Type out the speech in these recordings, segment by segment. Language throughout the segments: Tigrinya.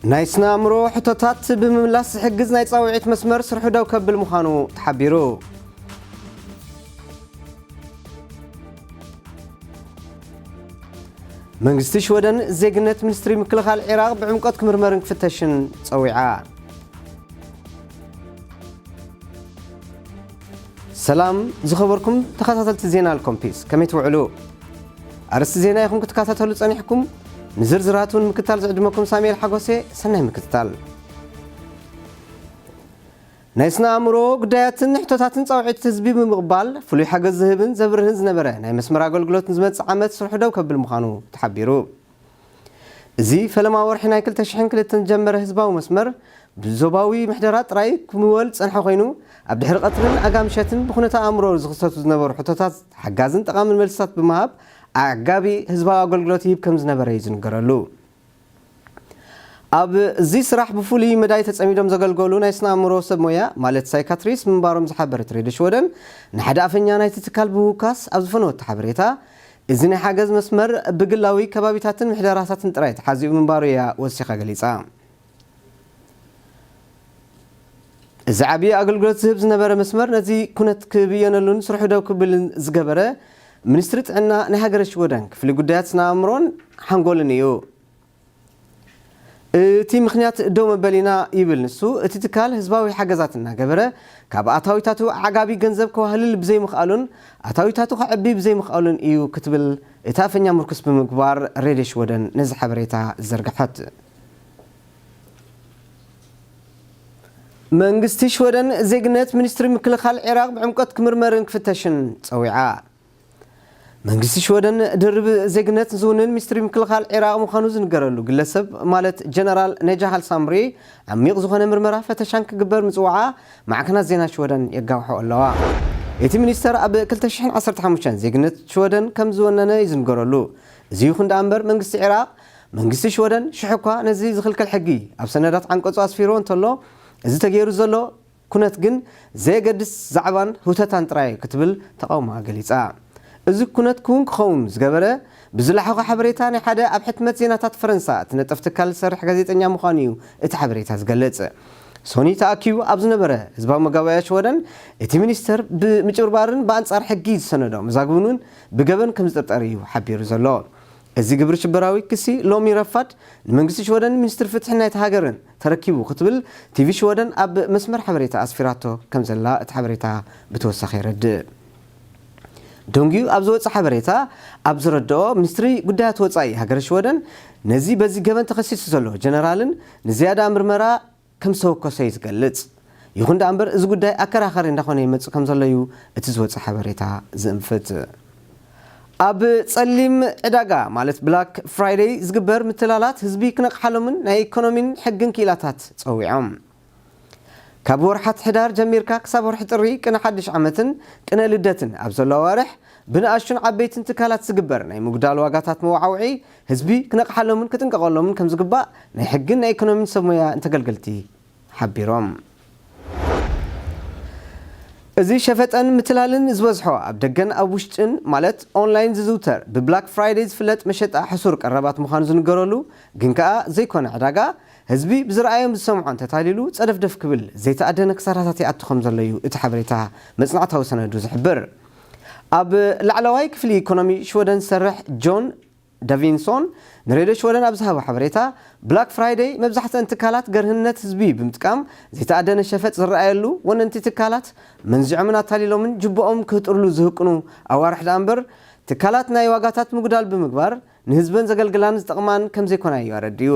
ናይ ስነ ኣእምሮ ሕቶታት ብምምላስ ዝሕግዝ ናይ ጻውዒት መስመር ስርሑ ደው ከብል ምዃኑ ተሓቢሩ። መንግስቲ ሽወደን ዜግነት ሚኒስትሪ ምክልኻል ዒራቕ ብዕምቆት ክምርመርን ክፍተሽን ጸዊዓ። ሰላም ዝኸበርኩም ተኸታተልቲ ዜና ኣልኮምፒስ፣ ከመይ ትውዕሉ? ኣርእስቲ ዜና ኢኹም ክትከታተሉ ጸኒሕኩም። ንዝርዝራቱ ንምክታል ዝዕድመኩም ሳሙኤል ሓጎሴ፣ ሰናይ ምክትታል። ናይ ስነ ኣእምሮ ጉዳያትን ሕቶታትን ጻውዒት ህዝቢ ብምቕባል ፍሉይ ሓገዝ ዝህብን ዘብርህን ዝነበረ ናይ መስመር ኣገልግሎት ንዝመጽእ ዓመት ስርሑ ደው ከብል ምዃኑ ተሓቢሩ። እዚ ፈለማ ወርሒ ናይ ክልተ ሽሕን ክልተን ዝጀመረ ህዝባዊ መስመር ብዞባዊ ምሕደራ ጥራይ ክምወል ዝጸንሐ ኮይኑ፣ ኣብ ድሕሪ ቀትርን ኣጋ ምሸትን ብኩነተ ኣእምሮ ዝኽሰቱ ዝነበሩ ሕቶታት ሓጋዝን ጠቓምን መልስታት ብምሃብ ኣዕጋቢ ህዝባዊ ኣገልግሎት ይህብ ከም ዝነበረ እዩ ዝንገረሉ። ኣብዚ ስራሕ ብፍሉይ መዳይ ተጸሚዶም ዘገልገሉ ናይ ስነ ኣእምሮ ሰብ ሞያ፣ ማለት ሳይካትሪስት ምንባሮም ዝሓበረት ሬድዮ ሽወደን፣ ንሓደ ኣፈኛ ናይቲ ትካል ብምውካስ ኣብ ዝፈነወቶ ሓበሬታ፣ እዚ ናይ ሓገዝ መስመር ብግላዊ ከባቢታትን ምሕደራታትን ጥራይ ተሓዚኡ ምንባሩ እያ ወሲኻ ገሊጻ። እዚ ዓቢ ኣገልግሎት ዝህብ ዝነበረ መስመር ነዚ ኩነት ክብየነሉን ስርሑ ደው ክብልን ዝገበረ፣ ሚኒስትሪ ጥዕና ናይ ሃገረ ሽወደን ክፍሊ ጉዳያት ስነ ኣእምሮን ሓንጎልን እዩ። እቲ ምኽንያት ደው መበሊና ይብል ንሱ፣ እቲ ትካል ህዝባዊ ሓገዛት እናገበረ ካብ ኣታዊታቱ ዓጋቢ ገንዘብ ከዋህልል ብዘይምኽኣሉን ኣታዊታቱ ከዕቢ ብዘይምኽኣሉን እዩ ክትብል እቲ ኣፈኛ ምርኩስ ብምግባር ሬድዮ ሽወደን ነዚ ሓበሬታ ዘርግሐት። መንግስቲ ሽወደን ዜግነት ሚኒስትሪ ምክልኻል ዒራቕ ብዕምቆት ክምርመርን ክፍተሽን ጸዊዓ። መንግስቲ ሽወደን ድርብ ዜግነት ዝውንን ሚኒስትሪ ምክልኻል ዒራቕ ምዃኑ ዝንገረሉ ግለሰብ፣ ማለት ጀነራል ነጃህ ኣልሳምሪ፣ ዓሚቕ ዝኾነ ምርመራ ፈተሻን ክግበር ምጽዋዓ ማዕከናት ዜና ሽወደን የጋውሖ ኣለዋ። እቲ ሚኒስተር ኣብ ክልተ ሽሕን ዓሰርተ ሓሙሽተን ዜግነት ሽወደን ከም ዝወነነ እዩ ዝንገረሉ። እዚ ይኹን ደኣ እምበር መንግስቲ ዒራቕ፣ መንግስቲ ሽወደን ሽሕ እኳ ነዚ ዝኽልክል ሕጊ ኣብ ሰነዳት ዓንቀጹ ኣስፊርዎ እንተሎ፣ እዚ ተገይሩ ዘሎ ኩነት ግን ዘየገድስ ዛዕባን ህውተታን ጥራይ እዩ ክትብል ተቓውሞኣ ገሊጻ። እዚ ኩነት ክውን ክኸውን ዝገበረ ብዝለሓኾ ሓበሬታ ናይ ሓደ ኣብ ሕትመት ዜናታት ፈረንሳ እትነጥፍ ትካል ዝሰርሕ ጋዜጠኛ ምዃኑ እዩ እቲ ሓበሬታ ዝገልጽ። ሶኒ ተኣኪቡ ኣብ ዝነበረ ህዝባዊ መጋባእያ ሽወደን እቲ ሚኒስተር ብምጭብርባርን ብኣንጻር ሕጊ ዝሰነዶ መዛግብን እውን ብገበን ከም ዝጥርጠር እዩ ሓቢሩ ዘሎ። እዚ ግብረ ሽበራዊ ክሲ ሎሚ ረፋድ ንመንግስቲ ሽወደን ሚኒስትሪ ፍትሒ ናይታ ሃገርን ተረኪቡ ክትብል ቲቪ ሽወደን ኣብ መስመር ሓበሬታ ኣስፊራቶ ከም ዘላ እቲ ሓበሬታ ብተወሳኺ የረድእ። ደንጊዩ ኣብ ዝወጸ ሓበሬታ ኣብ ዘረድኦ፣ ሚኒስትሪ ጉዳያት ወጻኢ ሃገረ ሽወደን ነዚ በዚ ገበን ተኸሲሱ ዘሎ ጀነራልን ንዝያዳ ምርመራ ከም ዝተወከሶ እዩ ዝገልጽ። ይኹን ደኣ እምበር፣ እዚ ጉዳይ ኣከራኻሪ እንዳኾነ ይመጽእ ከም ዘሎ እዩ እቲ ዝወጸ ሓበሬታ ዝእንፍት። ኣብ ጸሊም ዕዳጋ፣ ማለት ብላክ ፍራይደይ፣ ዝግበር ምትላላት ህዝቢ ክነቕሓሎምን ናይ ኢኮኖሚን ሕግን ክኢላታት ጸዊዖም። ካብ ወርሓት ሕዳር ጀሚርካ ክሳብ ወርሒ ጥሪ፣ ቅነ ሓድሽ ዓመትን ቅነ ልደትን ኣብ ዘሎ ኣዋርሕ፣ ብንኣሽቱን ዓበይትን ትካላት ዝግበር ናይ ምጉዳል ዋጋታት መወዓውዒ ህዝቢ ክነቕሓሎምን ክጥንቀቐሎምን ከም ዝግባእ ናይ ሕግን ናይ ኢኮኖሚን ሰብ ሞያ እንተገልገልቲ ሓቢሮም። እዚ ሸፈጠን ምትላልን ዝበዝሖ ኣብ ደገን ኣብ ውሽጥን፣ ማለት ኦንላይን ዝዝውተር ብብላክ ፍራይደይ ዝፍለጥ መሸጣ ሕሱር ቀረባት ምዃኑ ዝንገረሉ ግን ከኣ ዘይኮነ ዕዳጋ፣ ህዝቢ ብዝረኣዮን ዝሰምዖን ተታሊሉ ጸደፍደፍ ክብል ዘይተኣደነ ክሳራታት ይኣቱ ከም ዘሎ እዩ እቲ ሓበሬታ መጽናዕታዊ ሰነዱ ዝሕብር። ኣብ ላዕለዋይ ክፍሊ ኢኮኖሚ ሽወደን ዝሰርሕ ጆን ዳቪንሶን ንሬድዮ ሽወደን ኣብ ዝሃቦ ሓበሬታ፣ ብላክ ፍራይደይ መብዛሕትአን ትካላት ገርህነት ህዝቢ ብምጥቃም ዘይተኣደነ ሸፈጥ ዝረኣየሉ፣ ወነንቲ ትካላት መንዚዖምን ኣታሊሎምን ጅብኦም ክህጥርሉ ዝህቅኑ ኣዋርሕ ደኣ እምበር፣ ትካላት ናይ ዋጋታት ምጉዳል ብምግባር ንህዝበን ዘገልግላን ዝጠቕማን ከም ዘይኮና እዩ ኣረዲኡ።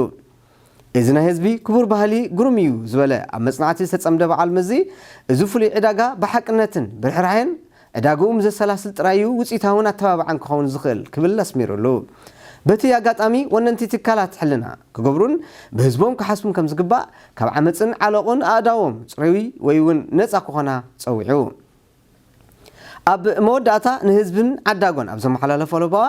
እዚ ናይ ህዝቢ ክቡር ባህሊ ግሩም እዩ ዝበለ ኣብ መጽናዕቲ ዝተጸምደ በዓል መዚ፣ እዚ ፍሉይ ዕዳጋ ብሓቅነትን ብርሕራሄን ዕዳግኡ ምስ ዘሰላስል ጥራይ እዩ ውጽኢታውን ኣተባባዕን ክኸውን ዝኽእል ክብል ኣስሚሩሉ። በቲ ኣጋጣሚ ወነንቲ ትካላት ሕልና ክገብሩን ብህዝቦም ክሓስቡን ከም ዝግባእ፣ ካብ ዓመጽን ዓለቑን ኣእዳዎም ጽሩይ ወይ እውን ነጻ ክኾና ጸዊዑ። ኣብ መወዳእታ ንህዝብን ዓዳጎን ኣብ ዘመሓላለፎ ለበዋ፣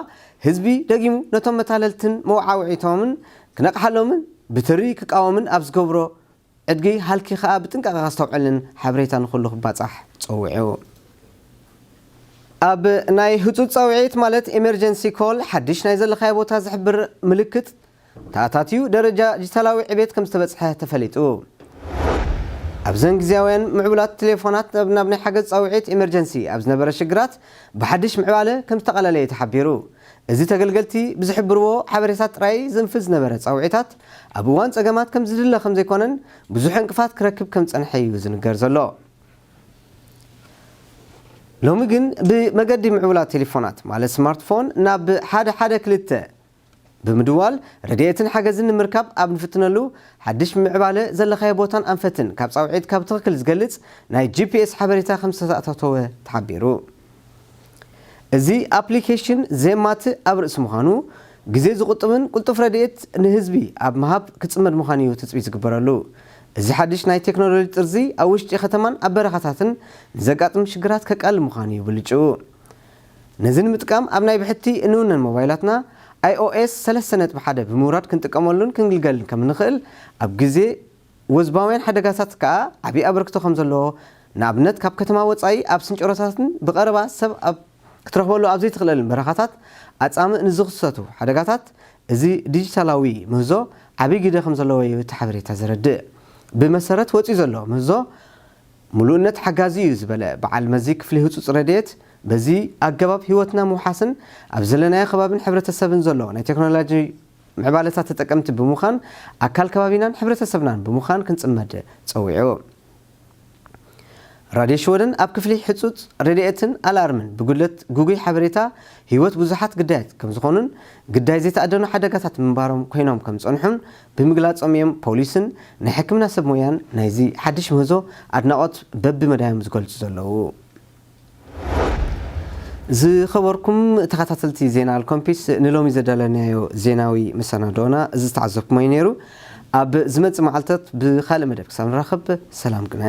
ህዝቢ ደጊሙ ነቶም መታለልትን መወዓውዒቶምን ክነቕሓሎምን ብትሪ ክቃወምን ኣብ ዝገብሮ ዕድጊ ሃልኪ ከኣ ብጥንቃቐ ከስተውዕልን ሓበሬታ ንኹሉ ክባጻሕ ጸዊዑ። ኣብ ናይ ህጹጽ ጻውዒት፣ ማለት ኤመርጀንሲ ኮል፣ ሓድሽ ናይ ዘለኻዮ ቦታ ዝሕብር ምልክት ተኣታትዩ ደረጃ ዲጂታላዊ ዕቤት ከም ዝተበጽሐ ተፈሊጡ። ኣብዘን ግዜያውያን ምዕቡላት ቴሌፎናት ናብ፣ ናብ ናይ ሓገዝ ጻውዒት ኢመርጀንሲ ኣብ ዝነበረ ሽግራት ብሓድሽ ምዕባለ ከም ዝተቓለለየ ተሓቢሩ። እዚ ተገልገልቲ ብዝሕብርዎ ሓበሬታት ጥራይ ዝንፍዝ ዝነበረ ጻውዒታት ኣብ እዋን ጸገማት ከም ዝድለ ከም ዘይኮነን ብዙሕ ዕንቅፋት ክረክብ ከም ጸንሐ እዩ ዝንገር ዘሎ። ሎሚ ግን ብመገዲ ምዕቡላት ቴሌፎናት ማለት ስማርትፎን ናብ ሓደ ሓደ ክልተ ብምድዋል ረድኤትን ሓገዝን ንምርካብ ኣብ ንፍትነሉ ሓድሽ ምዕባለ ዘለኻዮ ቦታን ኣንፈትን ካብ ጻውዒት ካብ ትኽክል ዝገልጽ ናይ ጂ ፒ ኤስ ሓበሬታ ከም ዝተኣታተወ ተሓቢሩ። እዚ ኣፕሊኬሽን ዜማት ኣብ ርእሲ ምዃኑ ግዜ ዝቑጥብን ቅልጡፍ ረድኤት ንህዝቢ ኣብ ምሃብ ክጽመድ ምዃኑ እዩ ትጽቢት ዝግበረሉ። እዚ ሓድሽ ናይ ቴክኖሎጂ ጥርዚ ኣብ ውሽጢ ከተማን ኣብ በረኻታትን ንዘጋጥም ሽግራት ከቃልል ምዃኑ እዩ ብልጭኡ። ነዚ ንምጥቃም ኣብ ናይ ብሕቲ እንውነን ሞባይላትና ኣይ ኦ ኤስ ሰለስተ ነጥቢ ሓደ ብምውራድ ክንጥቀመሉን ክንግልገልን ከም እንኽእል ኣብ ግዜ ወዝባውያን ሓደጋታት ከኣ ዓቢ ኣበርክቶ ከም ዘለዎ ንኣብነት ካብ ከተማ ወጻኢ ኣብ ስንጭሮታትን ብቐረባ ሰብ ኣብ ክትረኽበሉ ኣብ ዘይትኽእለልን በረኻታት ኣጻምእ ንዝኽሰቱ ሓደጋታት እዚ ዲጂታላዊ ምህዞ ዓቢ ግደ ከም ዘለዎ እዩ እቲ ሓበሬታ ዘረድእ። ብመሰረት ወጺኡ ዘሎ ምህዞ ምሉእነት ሓጋዚ እዩ ዝበለ በዓል መዚ ክፍሊ ህጹጽ ረድኤት በዚ ኣገባብ ህይወትና ምውሓስን ኣብ ዘለናዮ ከባብን ሕብረተሰብን ዘሎ ናይ ቴክኖሎጂ ምዕባለታት ተጠቀምቲ ብምዃን ኣካል ከባቢናን ሕብረተሰብናን ብምዃን ክንጽመድ ጸዊዑ። ራድዮ ሽወደን ኣብ ክፍሊ ሕጹጽ ረድኤትን ኣላርምን ብጉድለት ግጉይ ሓበሬታ ህይወት ብዙሓት ግዳያት ከም ዝኾኑን ግዳይ ዘይተኣደኑ ሓደጋታት ምንባሮም ኮይኖም ከም ዝጸንሑን ብምግላጾም እዮም ፖሊስን ናይ ሕክምና ሰብ ሞያን ናይዚ ሓድሽ ምህዞ ኣድናቖት በብመዳዮም ዝገልጹ ዘለዉ። ዝኸበርኩም ተኸታተልቲ ዜና ኣልኮምፒስ ንሎሚ ዘዳለናዮ ዜናዊ መሰናዶና እዚ ዝተዓዘብኩሞ እዩ ነይሩ። ኣብ ዝመጽእ መዓልታት ብኻልእ መደብ ክሳብ ንራኸብ ሰላም ቅነ።